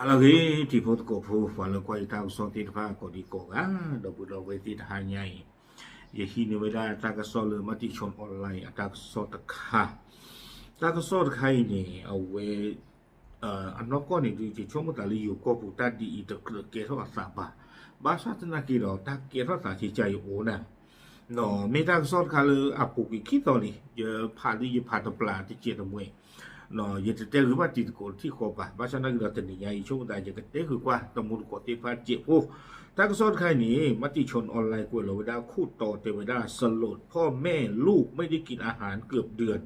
ဟါလၢအဂ့ၤ ထံဖိသကိးဖိ ပှၤလၢကွၢ်ယတၢ်ကစီၣ်သ့ၣ်တဖၣ် ကိးဒံကိးဂၤ, ဒီပုၢ်ဒီဝဲၢ်သ့ၣ်တဟါညါအံၤ, ယဟံးန့ၢ်ဝဲဒၣ်တၢ်ကစီၣ်လၢ Matichon Online အတၢ်ကစီၣ်တခါ, တၢ်ကစီၣ်တခါအံၤန့ၣ် အဝဲ အနီၢ်ကီၢ်န့ၣ်ဒုး ယဆိကမိၣ်သးလၢယိၤကီၢ်ပူၤ တၢ်ဒ်အံၤတကြၢးကဲထီၣ်အသးဘၣ်. ဘၣ်ဆၣ်သနာ်က့ဒီး တၢ်ကဲထီၣ်သးကကယအိၣ်နၤ, မ့ၢ်တၢ်ကစီၣ်တခါလၢအပူၤကွံာ်ခံသီလံ, ယဖးဒုးယဖးတပျးတစဲးတမှဲး, ယတတဲဂ့ၤဘၣ်တံၤသကိးတထံၣ်ဃီပၤ, ဘၣ်ဆၣ်သနာ်က့ဒီးတနံၤညါအံၤ ယဆိကမိၣ်သး ယကတဲဃုာ်ကွၢ် တမူတကိးသ့ၣ်တဖၣ်တစဲးဖိ. တၢ်ကစီၣ်တခါအံၤန့ၣ် Matichon Online ကွဲးလီၤဝဲဒၣ်ခိၣ်တီတဲဝဲဒၣ် สลด พ่อแม่ลูกไม่ได้กินอาหารเกือบเดือน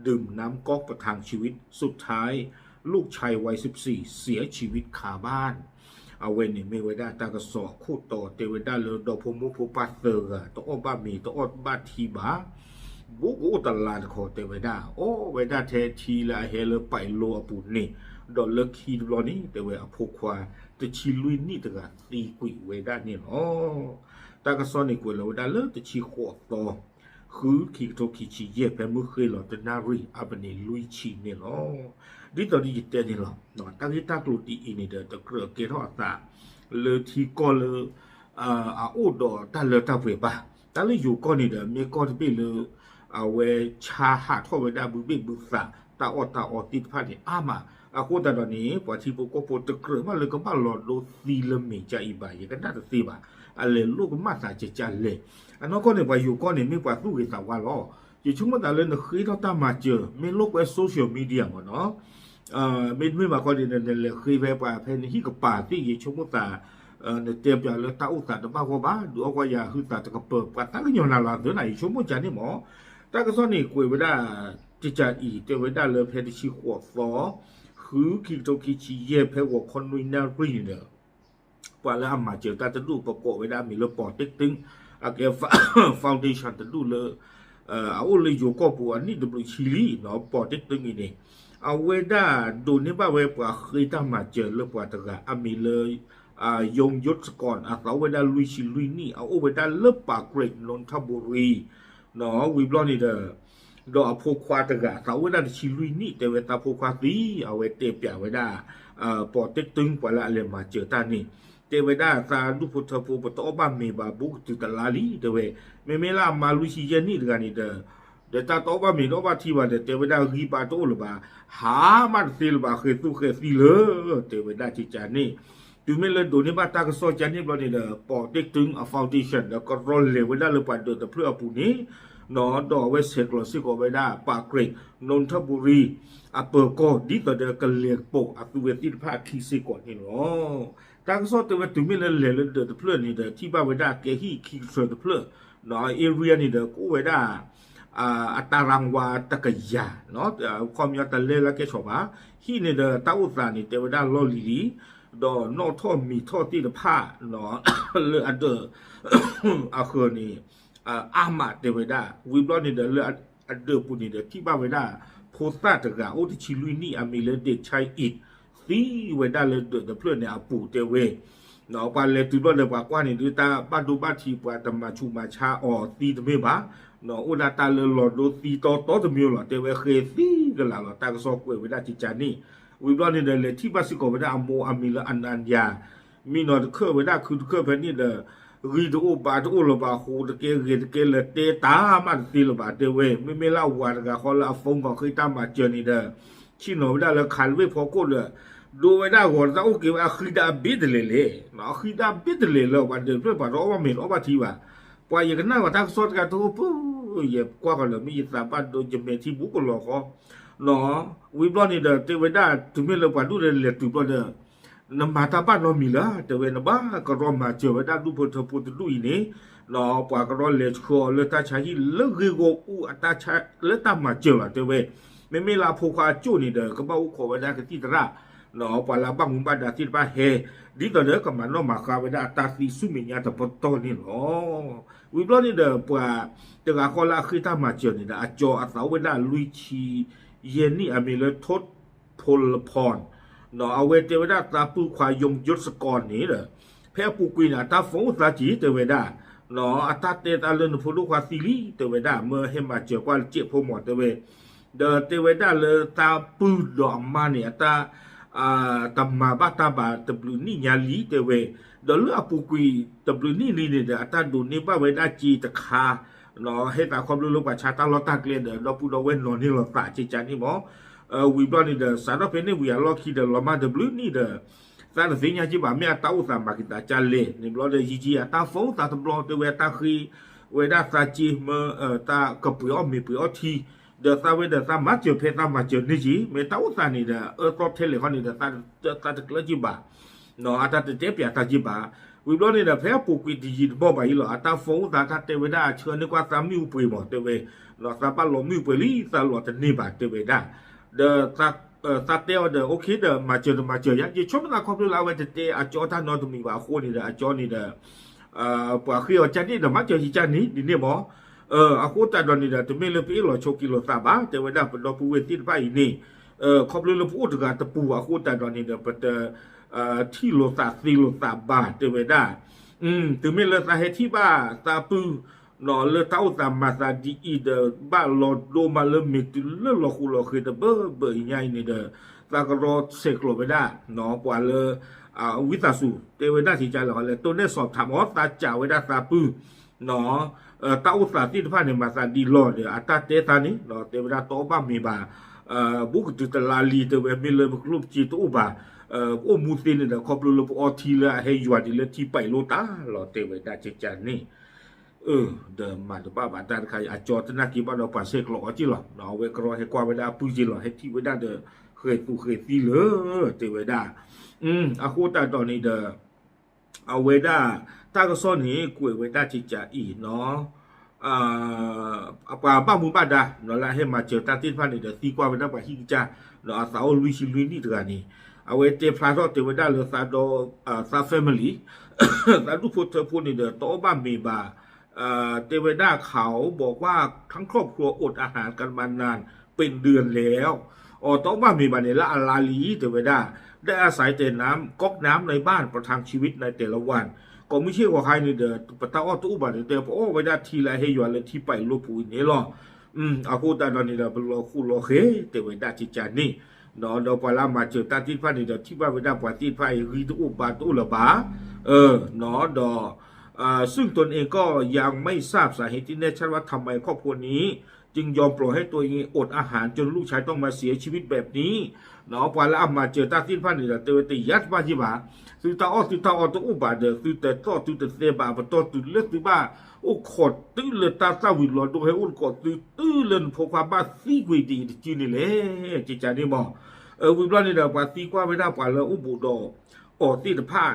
ดื่มน้ำก๊อกประทังชีวิต สุดท้ายลูกชายวัยสิบสี่เสียชีวิตคาบ้าน အဝဲန့ၣ်မ့ၢ်ဝဲဒၣ်တၢ်ကစီၣ်အခိၣ်တီတဲဝဲဒၣ်လၢ ဒီဖိမိၢ်ဖိပၢ်သၢဂၤ တအီၣ်ဘၣ်မ့ၤတအီၣ်ဘၣ်ထံဘၣ်, ဘူးကအိၣ်တလါတခီတဲဝဲဒၣ် အီၣ်ဝဲဒၣ်ထဲထံလၢအဟဲလၢပာ်လိအပူၤန့ၣ်, ဒီးလၢခံတဘျီန့ၣ် တဲဝဲအဖိခွါ တဆံလွံၢ်နံၣ်တဂၤသံကွံာ်ဝဲဒၣ်န့ၣ်လီၤ. တၢ်ကစီၣ်န့ၣ်ကွဲးလီၤဝဲဒၣ်လၢတဆံဃိးသီ ဃု ခံကထိခံဆံယဲၢ် ဖဲမုၢ်ဃ့လီၤတနၣ်ရံၣ် အပနံးလွံၢ်ဆံန့ၣ်လီၤ. ဒ်သိးဒ်ယတဲန့ၣ်လီၤ, တၢ်ဂ့ၢ်တၢ်ကျိၤဒ်အံၤန့ၣ်ဒီး တကြၢးကဲထီၣ်အသး လၢထံကီၢ်လၢ အအိၣ်ဒီးတၢ်လၢတၢ်ပှဲၤဘၣ်. တၢ်လၢယိၤကီၢ်န့ၣ်ဒီး မ့ၢ်ကီၢ်တဘ့ၣ်လၢ အဝဲဆါဟးထီၣ်ဝဲဒၣ်ဘုဘ့ၣ်ဘုသး တၢ်အီၣ်တၢ်အီသ့ၣ်တဖၣ်န့ၣ် အါမး. အဃိသတးဒီးန့ၣ် ပှၤထံဖိကီၢ်ဖိတကြၢးဘၣ်လၢကဘၣ်လီၤဒိသံလၢမ့ၤကါအံၤဘၣ် ယကနၣ်တသ့ဘၣ်. အလဲၤလိၣ်ကမၣ်သးကကလဲၣ်. အနီၢ်ကီၢ်န့ၣ် ပှၤယိၤကီၢ်န့ၣ် မ့ၢ်ပှၤသူၣ်ဂ့ၤသးဝါလီၤ. ယဆိကမိၣ်သးလၢနဃ့ထီၣ်တၢ်မၤစၢၤ မ့ၢ်လိာ်ကွဲ social media မ့ၢ်နီၤ မ့တမ့ၢ်ဘၣ်ခီန့ၣ် နလဲၤဃ့ဖဲပှၤဖဲနဟံၣ်ကပၤသ့ၣ် ယဆိကမိၣ်သး နတဲပၠးလၢတၢ်အိၣ်သးတဘၣ်ဂီၢ်ဘၣ် ဒုးအီၣ်ကွၢ်ယၤဟုသးတကပၤ ပှၤသးကညီၤနၤလီၤသၢနၤ ယဆိကမိၣ်ကန့ၣ်မ့ၢ်. တၢ်ကစီၣ်န့ၣ်ကွဲးဝဲဒၣ် ကကအံၤ တဲဝဲဒၣ်လၢဖဲတဆံဃိးသီ ဃု ခံကထိခံဆံယဲၢ် ဖဲဂီၤခီနွံနၣ်ရံၣ်န့ၣ်ဒီး ပှၤလၢအမၤစၢၤတၢ်တဒူၣ် ပကိးဝဲဒၣ်အမံၤလၢ ပီၣ်တ့ၣ်တုံ အကဲ foundation တဒူၣ်လၢ အအိၣ်လၢယိၤကီၢ်ပူၤအနံၣ်တဘျုးဆံလံ, ပီၣ်တ့ၣ်တုံအံၤန့ၣ် အဝဲဒၣ်ဒိးန့ၢ်ဘၣ်ဝဲပှၤဃ့တၢ်မၤစၢၤလၢပှၤတဂၤ အမံၤလၢ ယုံယုတ်စကီၣ် အသးအိၣ်ဝဲဒၣ်လွံၢ်ဆံလွံၢ်နံၣ် အအိၣ်ဝဲဒၣ်လၢပၣ်ကြ့း နူၣ်ထၣ်ဘူရံ ဝံၤဘျီန့ၣ်ဒီး ဒီးအဖိခွါတဂၤ သးအိၣ်ဝဲဒၣ်တဆံလွံၢ်နံၣ် တဲဝဲသးဖိခွါသံ အဝဲတဲပၠးဝဲဒၣ် ပီၣ်တ့ၣ်တုံ ပှၤလၢအလဲၤမၤစၢၤတၢ်န့ၣ် တဲဝဲဒၣ်သးဒူၣ်ဖိထၢဖိ ပတအီၣ်ဘၣ်မ့ၤဘၣ်ဘူးကတုၤတလါလံ တဲဝဲ, မ့မ့ၢ်လၢအမါလွံၢ်ဆံယဲၢ်နံၣ်တဂၤန့ၣ်ဒီး ဒီးတၢ်တအီၣ်ဘၣ်မ့ၤတအီၣ်ဘၣ်ထံဘၣ်ဒီး တဲဝဲဒၣ်ဂံၢ်ဘါတအိၣ်လၢၤဘၣ်, ဟးမးတသ့လၢၤဘၣ် ဃဲၤသူဃဲၤသံလၢ တဲဝဲဒၣ်ကကန့ၣ် တုၤမ့ၢ်လၢဒိးန့ၢ်ဘၣ်တၢ်ကစီၣ်ကန့ၣ်ဘျီန့ၣ်ဒီး ပီၣ်တ့ၣ်တုံအ foundation ဒီးကရီလဲၤဝဲဒၣ်လၢပှၤဒၢးတဖျၢၣ်အပူၤန့ၣ် ဒီးအဝဲဆဲးကျိးစ့ၢ်ကီးဝဲဒၣ် ပၣ်ကြ့း နူၣ်ထၣ်ဘူရံ အပၢၤကီၢ် ဒ်သိးဒီးကလဲၤပိာ်အသုဝဲသ့ၣ်တဖၣ်အခံစ့ၢ်ကီးန့ၣ်လီၤ. တၢ်ကစီၣ်တဲဝဲတုၤမ့ၢ်လၢလဲၤလၢဒၢးတဖျၢၣ်န့ၣ်ဒီး ထံၣ်ဘၣ်ဝဲဒၣ်ကဲဟံၣ်ခံကထၢတဖျၢၣ် ဒီး area န့ၣ်ဒီးကအိၣ်ဝဲဒၣ် အတၢ်ရၢဝါတကယၤ ခီပညီတလဲလၢကဲဆီၣ်ဘၣ်, ဟံၣ်န့ၣ်ဒီးတၢ်အိၣ်သးန့ၣ် တဲဝဲဒၣ်လီၢ်လံၤလံၤ, ဒီးနီၣ်ထီၣ်မံၤထီၣ်သ့ၣ်တဖၣ် လၢအဒၢး အဃၢၤန့ၣ် အါမးတဲဝဲဒၣ် ဝံၤဘျီန့ၣ်ဒီးလၢအဒၢးပူၤန့ၣ်ဒီး ထံၣ်ဘၣ်ဝဲဒၣ် ဖိသၣ်တဂၤအိၣ်တဆံလွံၢ်နံၣ် အမံၤလၢ ဒ့ၣ်ဆါအံး သံဝဲဒၣ်လၢဒၢးတဖျၢၣ်န့ၣ်အပူၤတဲဝဲ ပှၤလဲၤတုၤဘျီဒီးပှၤကွၢ်န့ၣ်ဒုး တၢ်ဘၣ်ဒိဘၣ်ထံးပှၤတမၤဆူးမၤဆါအီၤသံတမ့ၢ်ဘၣ်, အိၣ်ဒၣ်တၢ်လၢလီၤဒိသံတီတီတမံၤလီၤ တဲဝဲဃဲၤသံကလာ်လီၤ တၢ်ကစီၣ်ကွဲးဝဲဒၣ်ကကန့ၣ်, ဝံၤဘျီန့ၣ်ဒီး လဲၤထံၣ်ဘၣ်စ့ၢ်ကီးဝဲဒၣ်အမိၢ်အမံၤလၢ အနါညါ မံနီၤတခၢၣ်ဝဲဒၣ်ခုတခၢၣ်ဖဲန့ၣ်ဒီး ဂံၢ်တအိၣ်ဘါတအိၣ်လၢၤဘၣ် ဃိးတကဲဂဲၤတကဲလၢၤ တဲတၢ်မးတသ့လၢၤဘၣ် တဲဝဲ မ့မ့ၢ်လၢအဝၤတဂၤဃီလၢအ phone ကီၢ်ဃ့တၢ်မၤစၢၤန့ၣ်ဒီး ဆ့ၣ်နီၤဝဲဒၣ်လၢခးတဘ့ၣ်ဖီခိၣ်ဒီး ဒိဝဲဒၣ်ဂီၤတၢ်အိၣ်က့ၤဝဲ အဃံတၢ်အဘ့ၣ်တလဲၤလဲၣ်, အဃံတၢ်အဘ့ၣ်တလဲၤလၢၤဘၣ် ဒၢးတဖျၢၣ်ပှၤတအီၣ်ဘၣ်မ့ၤတအီၣ်ဘၣ်ထံဘၣ်, ပှၤယကနၣ်ဝဲတၢ်ကစီၣ်တခါတအိၣ်ပူၤ ယကွၢ်ဃီၤလၢၤ မ့ၢ်ယသးဘၣ်ဒိယမဲာ်ထံဘူးကလီၤဃီ ဝံၤဘျီန့ၣ်ဒီး တဲဝဲဒၣ်တုၤမ့ၢ်လၢပှၤဒူၣ်ဒီးလဲၤတုၤဘျီဒီး နမၤတၢ်ဘၣ်နီတမံၤလၢၤ တဲဝဲ နဘၣ်ကရီမၤစၢၤဝဲဒၣ်ဒူၣ်ဖိထၢဖိတဒူၣ်အံၤန့ၣ် ပှၤကရီလဲၤဆှၢအီၤလၢတၢ်ဆါဟံၣ်လၢဂ့ၢ်ဂီၢ်အူအတၢ်ဆါလၢတၢ်မၤစၢၤလီၤ တဲဝဲ, မ့မ့ၢ်လၢအဖိခွါအကၠိၣ်န့ၣ်ဒီး ကဘၣ်အိၣ်ခိးဝဲဒၣ်ကသံၣ်သရၣ် ပှၤလၢအဘၣ်မူဘၣ်ဒါသ့ၣ်တဖၣ်ဟဲ ဒ်သိးဒီးကမၤနီၣ်မၤဃါဝဲဒၣ်အတၢ်သံဆူမဲာ်ညါတပတီၢ်န့ၣ်လီၤ. ဝံၤဘျီန့ၣ်ဒီး ပှၤတဂၤဃီလၢအဃ့တၢ်မၤစၢၤန့ၣ်ဒီး အကၠီအသးအိၣ်ဝဲဒၣ်လွံၢ်ဆံယဲၢ်နံၣ် အမံၤလၢ ထိၣ်ဖိလဖီၣ် အဝဲတဲဝဲဒၣ်သးပုၢ်ခွါ ယိၣ်ယိၣ်စကီၣ်န့ၣ်ဒီး ဖဲအပူၤကွံာ်န့ၣ် အတၢ် phone အိၣ်သးက့ၤ တဲဝဲဒၣ် အတၢ်တဲသးလၢနဖိဒိၣ်ခွါသံလံ တဲဝဲဒၣ် မၢဟဲမၤစၢၤကွၢ်စဲးဖိမီၤ တဲဝဲ, ဒီးတဲဝဲဒၣ်လၢသးပုၢ်ဒီးအမါန့ၣ် အတၢ် တမၤဘၣ်တၢ်ဘၣ်တဘျုးနံၣ်ညါလံတဲဝဲ, ဒီးလၢအပူၤကွံာ်တဘျုးနံၣ်လံန့ၣ်ဒီး အတၢ်ဒိးန့ၢ်ဘၣ်ဝဲဒၣ်စ့တခါ, ဟဲသးခီဖျိလၢပှၤဆါတၢ်လီၢ်တၢ်ကျဲဒီး ဒီပုၢ်ဒီဝဲၢ်နီၤန့ၢ်လီၤသးကကန့ၣ်မး, ဝံၤဘျီန့ၣ်ဒီး စးထီၣ်ဖဲန့ၣ်ဝံၤအလီၢ်ခံဒီး လီၤမၢ်တဘျုးနံၣ်ဒီး သးတသ့ၣ်ညါက့ဘၣ် မ့ၢ်အတၢ်အိၣ်သးမၤက့ၤသးကလဲၣ်န့ၣ်ဘျီဒီး ယံာ်ယံာ်အတၢ် phone သးတဘျီတဲဝဲ တၢ်ဃ့ဝဲဒၣ်သးစ့မၢ တၢ်ကပှ့ၤအီၣ်မ့ၤပှ့ၤအီၣ်ထံ, ဒီးသးဝဲဒီးသးမၤစၢၤဖဲသးမၤစၢၤန့ၢ်က့ မ့ၢ်တၢ်အိၣ်သးန့ၣ်ဒီး အၢသီထဲလဲၣ်ဃီန့ၣ်ဒီး သးတကျၢက့ဘၣ် အတၢ်တတဲပၠးသးက့ဘၣ်. ဝံၤဘျီန့ၣ်ဒီး ဖဲအပူၤကွံာ်တယံာ်တမီၢ်ဘၣ်အံၤလီၤ အတၢ် phone သးတၢ်တဲဝဲဒၣ် ဆှၢန့ၢ်ကွၢ်သးမုၢ်ပှ့ၤမး တဲဝဲ, သးဘၣ်လီၤမုၢ်ပှ့ၤလံ သးလီၤတန့ၢ်ဘၣ်တဲဝဲဒၣ်, ဒီး သးတဲအီၤဒီး okay ဒီး မၤစၢၤတမၤစၢၤယါ ယဆိကမိၣ်သးခီဖျိလၢအဝဲတတဲအကၠီတၢ်နီတမံၤဘၣ်အဃိန့ၣ်ဒီး အကၠီန့ၣ်ဒီး ပှၤဃ့အီၤကန့ၣ်ဒီး မၤစၢၤယကန့ၣ် ဒ်န့ၣ်မး, အဃိသတးဒီးန့ၣ်ဒီး တမ့ၢ်လၢပအ့ၣ်လိာ်ဆိးက့လိာ်သးဘၣ် တဲဝဲဒၣ် ပဒီပုၢ်ဝဲၢ်သ့ၣ်တဖၣ်အံၤန့ၣ် ခီဖျိလၢပအိၣ်တဂၤတပူၤအဃိသတးဒီးန့ၣ်ဒီး ပတ ထံၣ်လိာ်သးသ့လိာ်သးဘၣ် တဲဝဲဒၣ်, တုၤမ့ၢ်လၢသးဟဲထံၣ်ဘၣ်သးပုၢ် လၢတၢ်အိၣ်သးမၤသးဒ်အံၤဒီး ဘၣ်လီၤဒိမးလၢမ့ၢ်တုၤလၢလီၤဃိးလီၤဃ့ၤတဘၢဘၢအံၤညါအံၤန့ၣ်ဒီး သးကရီဆဲးကျိးဝဲဒၣ် ပှၤလၢ ဝံသးစူၤ တဲဝဲဒၣ်စ့ၢ်ကီးလၢ တိၢ်နဲၣ်စီၤထးမီၤ သးစံးဝဲဒၣ်သးပုၢ် တၢ်အိၣ်သးသ့ၣ်တဖၣ်န့ၣ် မၤသးဒ်လဲၣ်ဒီး အတၢ်တဲသးန့ၣ် တဲဝဲဒၣ်တအီၣ်ဘၣ်မ့ၤဘၣ် ဘူးကတုၤတလါလံ တဲဝဲ မ့ၢ်လၢပကျိၣ်ပစ့တအိၣ်ဘၣ် ပအိၣ်မူသ့န့ၣ်ဒီး ခီဖျိလၢပအီထံလၢအဟဲယွၤဒ်လၢထံပာ်လိာ်တၢ်လီၤ တဲဝဲဒၣ်ကကန့ၣ် ဒီးမၤတဘၣ်ဘၣ်တၢ်တခါအံၤ အကၠီတနာ်က့ဘၣ်ဒီးပှၤဆဲးကျိးအီၤက့လီၤ အဝဲကရီဟဲကွၢ်ဝဲဒၣ်အပုၢ်က့လီၤ ဟဲထံၣ်ဝဲဒၣ်ဒီး ဃဲၤသူးဃဲၤသံလၢ တဲဝဲဒၣ် အဃိသတးဒီးန့ၣ်ဒီး အဝဲဒၣ် တၢ်ကစီၣ်န့ၣ် ကွဲးဝဲဒၣ်ကကအံၤ ပှၤဘၣ်မူဘၣ်ဒါ လၢအဟဲမၤစၢၤတၢ်သ့ၣ်တဖၣ်န့ၣ်ဒီး သံကွၢ်ဝဲဒၣ်ပှၤဟံၣ်ကစၢ် ဒီးအသးအိၣ်လွံၢ်ဆံလွံၢ်နံၣ်တဂၤန့ၣ် အဝဲတဲဖျါထီၣ်တဲဝဲဒၣ်လၢသးဒီ သး family သးဒူၣ်ဖိထၢဖိန့ၣ်ဒီး တအီၣ်ဘၣ်မ့ၤဘၣ် တဲဝဲဒၣ် ข่าวบอกว่า ทั้งครอบครัวอดอาหารกันมานานเป็นเดือนแล้ว အတအီၣ်ဘၣ်မ့ၤဘၣ်န့ၣ် လၢအလါလံ တဲဝဲဒၣ် ได้อาศัยแต่น้ำก๊อกน้ำในบ้านประทังชีวิตในแต่ละวัน ကိးမုၢ်ဆ့ၣ်ဂီၤခါအံၤန့ၣ်ဒီး ပတၢ်အီၣ်တအိၣ်ဘၣ်ဒီး ပအီၣ်ဝဲဒၣ်ထံလၢအဟဲယွၤလၢထံပာ်လိာ်ပူၤအံၤန့ၣ်လီၤ. အဃိသတးဒီးန့ၣ်ဒီး ပလီၤဃူလီၤဃဲၤ တဲဝဲဒၣ်ကကန့ၣ် ဒီးပှၤလၢအမၤစၢၤတၢ်သ့ၣ်တဖၣ်န့ၣ်ဒီး ထံၣ်ဘၣ်ဝဲဒၣ်ပှၤသ့ၣ်တဖၣ်အံၤ ဂံၢ်တအိၣ်ဘါတအိၣ်လၢၤဘၣ် ဒီး ซึ่งตนเองก็ยังไม่ทราบสาเหตุที่แน่ชัดว่าทำไมครอบครัวนี้ จึงยอมปล่อยให้ตัวเองอดอาหารจนลูกชายต้องมาเสียชีวิตแบบนี้ ပှၤလၢအမၤစၢၤတၢ်သ့ၣ်တဖၣ်န့ၣ်ဒီး တဲဝဲတယါတဘၣ်ယ့ၢ်ဘၣ် သုတၢ်အီၣ်သုတၢ်အီတအိၣ်ဘၣ်ဒီး သုတသီၣ်သုတသဲဘၣ် ပတီၢ်တုၤလၢသုဘၣ်အိၣ်ခိးတုၤလၢတၢ်သၣ်ဝံၤလီၤဒိဟဲအိၣ်သကိးသု တုၤလၢနဖိခွါဘၣ်သံကွံာ်ဒ်အံၤတစုန့ၣ်လဲၣ် ကကန့ၣ်မး ဝံၤဘျီန့ၣ်ဒီး ပှၤသံကွၢ်ဝဲဒၣ်ပှၤလၢအိၣ်ဘူးဒီးအီၤသ့ၣ်တဖၣ်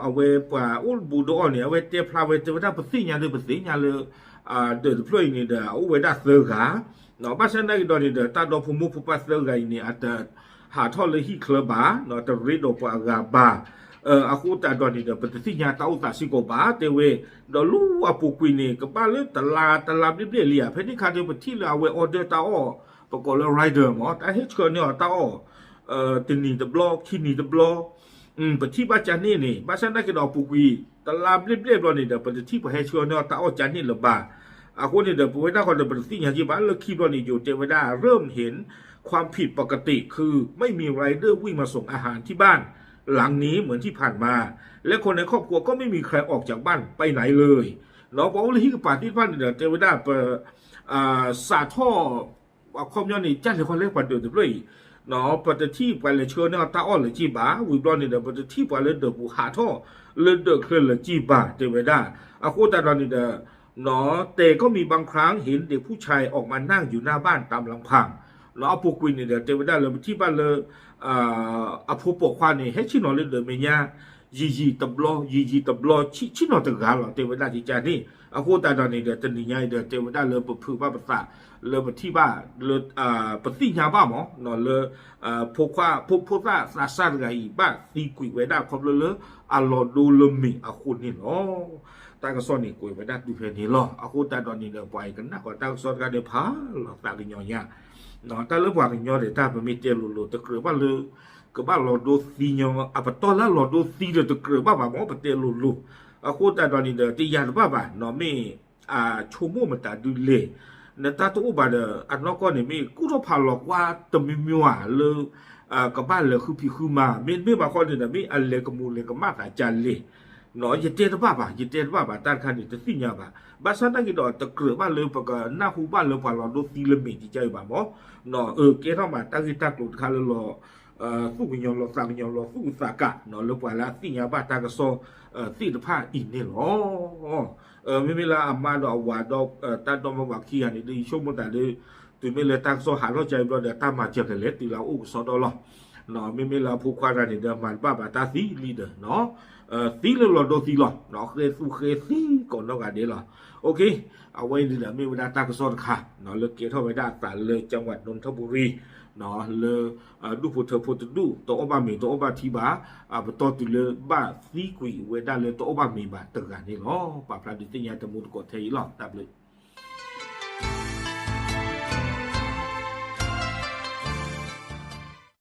အဝဲပှၤအိၣ်ဘူးဒီးအီၤန့ၣ် အဝဲတဲဖျါဝဲ တဲဝဲဒၣ်ပသ့ၣ်ညါဒီး ပသ့ၣ်ညါလၢ ဒၢးတဖျၢၣ်အံၤန့ၣ်ဒီး အအိၣ်ဝဲဒၣ်သၢဂၤ ဘၣ်ဆၣ်သနာ်က့ဒီးန့ၣ်ဒီး တၢ်ဒီဖိမိၢ်ဖိပၢ်သၢဂၤအံၤန့ၣ် အတဟးထီၣ်လၢဟံၣ်ချၢဘၣ် တရ့ဒီးပှၤအဂၤဘၣ် အဃိသတးဒီးန့ၣ်ဒီး ပတသ့ၣ်ညါတၢ်အိၣ်သးစ့ၢ်ကီးဘၣ် တဲဝဲ ဒီးလၢအပူၤကွံာ်န့ၣ် ကဘၣ်လၢတလါတလါဘျဲၣ်ဘျဲၣ်လံဧါ ဖဲန့ၣ်ခါဒီး ပထံၣ်လၢအဝဲ order တၢ်အီၣ် ပကိးလၢ rider မး တၢ်ဟဲဆှၢန့ၢ်အီၤတၢ်အီၣ် တနံၤတဘျီ ခံနံၤတဘျီ ပထံၣ်ဘၣ်ကန့ၣ်န့ၣ် ဘၣ်ဆၣ်သနာ်က့ဒီးအပူၤကွံာ် တလါဘျဲၣ်ဘျဲၣ်ဘျီန့ၣ်ဒီး ပတထံၣ်ပှၤဟဲဆှၢန့ၢ်အီၤတၢ်အီၣ်ကန့ၣ်လၢၤဘၣ် အဃိန့ၣ်ဒီး ပဝဲဒၣ်ဃီဒီး ပတသ့ၣ်ညါက့ဘၣ် လၢခံဘျီန့ၣ် ယိၤတဲဝဲဒၣ် เริ่มเห็นความผิดปกติ คือไม่มี rider วิ่งมาส่งอาหารที่บ้านหลังนี้เหมือนที่ผ่านมา และคนในครอบครัวก็ไม่มีใครออกจากบ้านไปไหนเลย ပှၤအိၣ်လၢဟံၣ်ကပၤသ့ၣ်တဖၣ်န့ၣ်ဒီး တဲဝဲဒၣ်ပ စးထီၣ် အခီပညီန့ၣ် ကၢ်လဲၤခီလဲၤပှၤဒၢးတဖျၢၣ်အံၤ ပတထံၣ်ပှၤလဲၤဆှၢန့ၢ်အီၤတၢ်အီၣ်လၢၤက့ၢ်ဘၣ် ဝံၤဘျီန့ၣ်ဒီး ပတထံၣ်ပှၤလၢဒၢးပူၤဟးထီၣ်လၢဒၢးချၢလၢၤက့ၢ်ဘၣ် တဲဝဲဒၣ် အဃိသတးဒီးန့ၣ်ဒီး แต่ก็มีบางครั้งเห็นเด็กผู้ชายออกมานั่งอยู่หน้าบ้านตามลำพัง လၢအပူၤကွံာ်န့ၣ်ဒီး တဲဝဲဒၣ်လၢပထံၣ်ဘၣ်လၢ အဖိပိာ်ခွါန့ၣ် ဟဲဆ့ၣ်နီၤလၢဒၢးမဲာ်ညါ ယံာ်ယံာ်တဘျီ ယံာ်ယံာ်တဘျီ ဆ့ၣ်နီၤတဂၤလီၤ တဲဝဲဒၣ်ကကန့ၣ် အဃိသတးဒီးန့ၣ်ဒီး တနံၤညါအံၤဒီး တဲဝဲဒၣ်လၢပဖုးဘၣ်ပသး လၢပထံၣ်ဘၣ်လၢ ပသ့ၣ်ညါဘၣ်မး လၢ ဖိခွါ ဖိ ဖိသၣ်သးစၢ်တဂၤအံၤ ဘၣ်သံကွံာ်ဝဲဒၣ်ခီဖျိလၢအလီၤဒိလၢမ့ၤအဃိန့ၣ်လီၤ. တၢ်ကစီၣ်န့ၣ်ကွဲးဝဲဒၣ်တုၤဖဲန့ၣ်လီၤ. အဃိသတးဒီးန့ၣ်ဒီး ပှၤအံၤကနၣ်ဃီတၢ်ကစီၣ်တခါဒီးဖးလီၤသးကညီၤညါ တၢ်လၢပှၤကညီဒီး တၢ်ပမ့ၢ်တဲလိၤလိၤ တကြၢးဘၣ်လၢ ကဘၣ်လီၤဒိသံညီ အပတီၢ်လၢအလီၤဒိသံဒီးတကြၢးဘၣ်ဘၣ်မ့ၢ်ပတဲလိၤလိၤ အဃိသတးဒီးန့ၣ်ဒီး တယာ်တဘၣ်ဘၣ် မ့ၢ် ဆိကမိၣ်မတၤဒုလဲၣ် နတၢ်တအိၣ်ဘၣ်ဒီး အနီၢ်ကီၢ်န့ၣ် မ့ၢ်ကူၣ်ထီၣ်ဖးလီၤကွၢ်တမံၤမံၤဧါလၢ ကဘၣ်လဲၤဃုဖံးဃုမၤ, မ့တမ့ၢ်ဘၣ်ဃီန့ၣ်ဒီး မ့ၢ်အလဲၤကမူၤလဲၤကမၣ်သးကလဲၣ်, ယတဲတဘၣ်ဘၣ်, ယတဲတဘၣ်ဘၣ်, တၢ်တခါန့ၣ် တသ့ၣ်ညါဘၣ်. ဘၣ်ဆၣ်သနာ်က့ဒီး တကြၢးဘၣ်လၢပကနၢ်ဟူဘၣ်လၢပှၤလီၤဒိသံလၢမ့ၢ်တကဲအံၤဘၣ်မး, ကဲထီၣ်မးတၢ်ဂ့ၢ်တၢ်ကျိၤတခါလၢလီၤ သူၣ်ကညီၤလီၤသးကညီၤလီၤသူၣ်ကသးကး လၢပှၤလၢအသ့ၣ်ညါဘၣ်တၢ်ကစီၣ်သ့ၣ်တဖၣ်အံၤန့ၣ်လီၤ. မ့မ့ၢ်လၢအမါဒီးအဝၤဒီး တၢ်ဒီမါဝၤခံဂၤန့ၣ်ဒီး ယဆိကမိၣ်သးဒီး တုၤမ့ၢ်လၢတၢ်ကစီၣ်ဟးထီၣ်ကါအံၤဘျီဒီး တၢ်မၤစၢၤကလဲၤတုၤလၢအအိၣ်ကစီဒီလီၤ. မ့မ့ၢ်လၢအဖိခွါတဂၤန့ၣ်ဒီး မၤတဘၣ်ဘၣ်တၢ်သံလံဒီး သံလၢလီၤဒိသံလီၤ, ဃဲသူဃဲသံကိးနီၢ်ဂၤဒဲးလီၤ. အဝဲအံၤန့ၣ်ဒီး မ့ၢ်ဝဲဒၣ်တၢ်ကစီၣ်တခါ လၢကဲထီၣ်ဝဲဒၣ်အသးလၢ ကၠၢဝးဒိၣ်ထၢပူၤရံ လၢ ဒူၣ်ဖိထၢဖိတဒူၣ် တအီၣ်ဘၣ်မ့ၤတအီၣ်ဘၣ်ထံဘၣ်, ပတီၢ်တုၤလၢဘၣ်သံကွံာ်ဝဲဒၣ်လၢတအီၣ်ဘၣ်မ့ၤဘၣ်တဂၤန့ၣ်လီၤ. ပာ်ဖျါဒုးသ့ၣ်ညါတမူတကိးထဲအံၤလီၤ. တၢ်ဘျုး